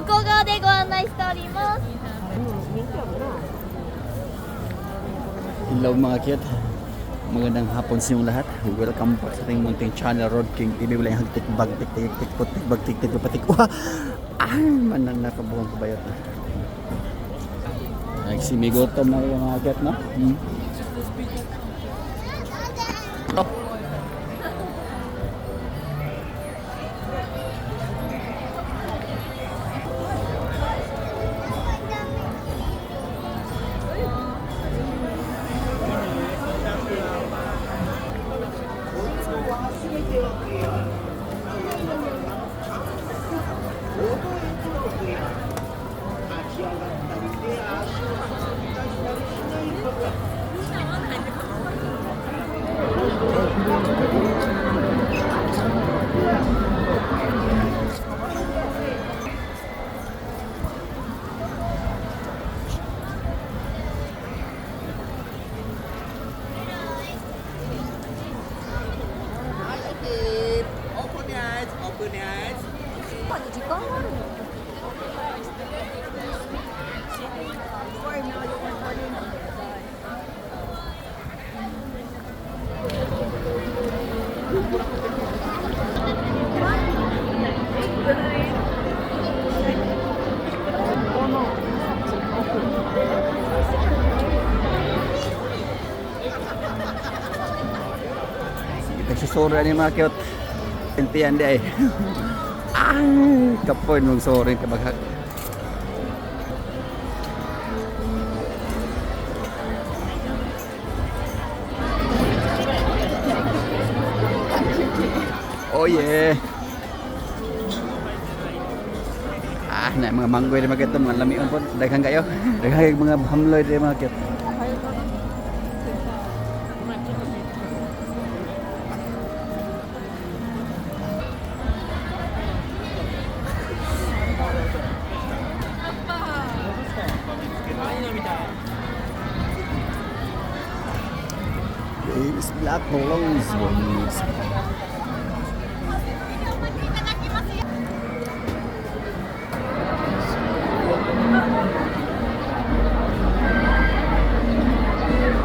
向こう側でご案内しております。 Hello, mga cute. Magandang hapon sa inyong lahat. Welcome back sa ating munting channel, Rod King TV. Wala yung hagtik bag tik tik tik tik tik bag tik tik patik. Wah! Ay, manang nakabuhang kabayot na. Nagsimigotom na kayo, mga cute, no? Hmm? Oh. Open your eyes, open your eyes. 時間があるの。 Nagsusuri ni mga cute. Intian di ay. Ay, kapoy magsuri ka baghag. Oh yeah. Ah, na mga manggoy di mga cute, mga lamion po. Daghan kayo. Daghan kayo mga hamloy di mga cute. Baby's Black Rose.